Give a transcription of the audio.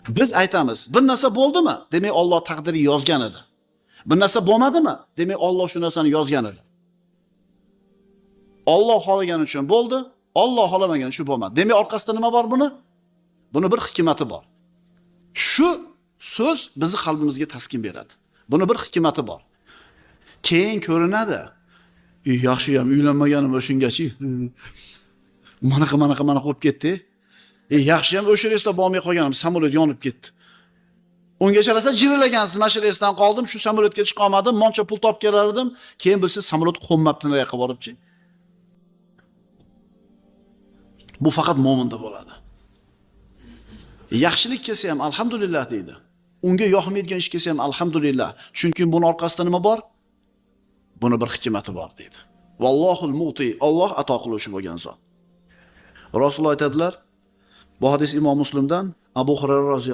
Biz aytamiz, bir narsa bo'ldimi? Demak, Alloh taqdiri yozgan edi. Bir narsa bo'lmadimi? Demak, Alloh shu narsani yozgan edi. Alloh xohlagan uchun bo'ldi, Alloh xohlamagan uchun bo'lmadi. Demak, orqasida nima bor buni? Buni bir hikmati bor. Shu so'z bizni qalbimizga taskin beradi. Buni bir hikmati bor. Keyin ko'rinadi. Yaxshi ham uylanmaganim shungachi. Manaqa bo'lib ketdi. Yaxshi ham o'sha reysda bormay qolganim, samolyot yonib ketdi. Ungacha rosa jirillagansiz, mana shu reysdan qoldim, shu samolyotga chiqa olmadim, moncha pul topib kelar edim. Keyin bilsa samolyot qo'nmabdi nariyoqqa boribchi. Bu faqat mo'minda bo'ladi. Yaxshilik kelsa ham alhamdulillah deydi. Unga yoqmaydigan ish kelsa ham alhamdulillah. Chunki buni orqasida nima bor? Buni bir hikmati bor deydi. Vallohul mu'ti, Alloh ato qiluvchi bo'lgan zot. Rasululloh aytadilar, bu hadis Imom Muslimdan, Abu Hurayra roziyallohu